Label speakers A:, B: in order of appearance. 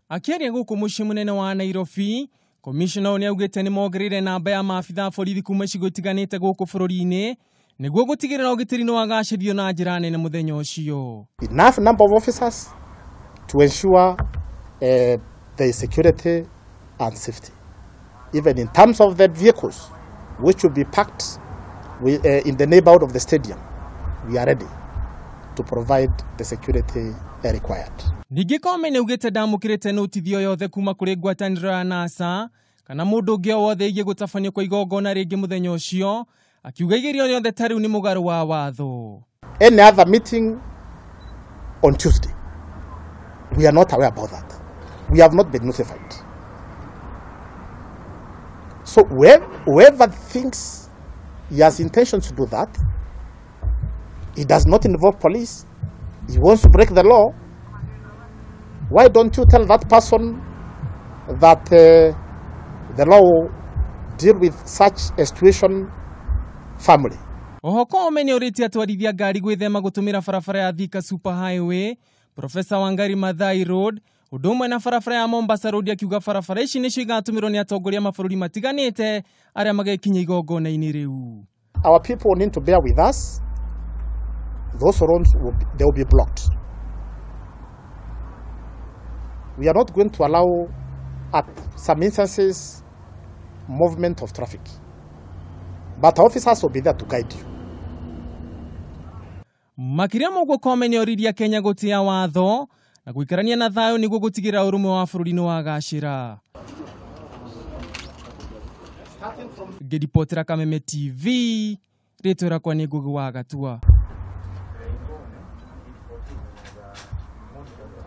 A: Akĩaria gũkũ mũciĩ mũnene wa Nairobi, komishona ũyũ nĩaugĩte nĩmongereire namba ya maabitha a borithi kuma icigo itiganĩte gũkũ bũrũri-inĩ nĩguo gũtigĩrĩra ũgitĩri nĩwagacĩrithio na njĩra nene mũthenya ũcio.
B: Enough number of officers to ensure the security and safety. Even in terms of the vehicles which will be parked in the neighborhood of the stadium, we are ready to provide the security required.
A: Ningĩ Koome nĩaugĩte ndamũkĩrĩte notithio yothe kuma kũrĩ ngwatanĩro ya NASA kana mũndũ ũngĩ o wothe ĩgiĩ gũtabanio kwa igongona rĩngĩ mũthenya ũcio, akiuga igerio rĩothe ta rĩu nĩ mũgarũ wa watho.
B: Any other meeting on Tuesday, we are not aware about that. We have not been notified. So whoever thinks he has intention to do that, he does not involve police, he wants to break the law, why don't you tell that person that the law will deal with such a situation family?
A: Oho Koome nĩorĩtie atwarithia ngari gwĩthema gũtũmĩra barabara ya Thika Super Highway, Professor Wangari Maathai Road, ũndũ ũmwe na barabara ya Mombasa Road, akiuga barabara ici nĩcio igatũmĩrwo nĩ atongoria mabũrũri matiganĩte arĩa magekinya igongona-inĩ rĩu.
B: Our people need to bear with us. Those roads will be blocked. We are not going to allow, at some instances, movement of traffic. But officers will be there to guide you.
A: Makĩria ma ũguo Koome nĩoririe Kenya gũtĩa watho na gũikarania na thayũ nĩguo gũtigĩrĩra ũrũmwe wa bũrũri nĩwagacĩra. Ngĩribotera Kameme TV, rĩtwa rĩakwa nĩ Ngugi wa Gatua.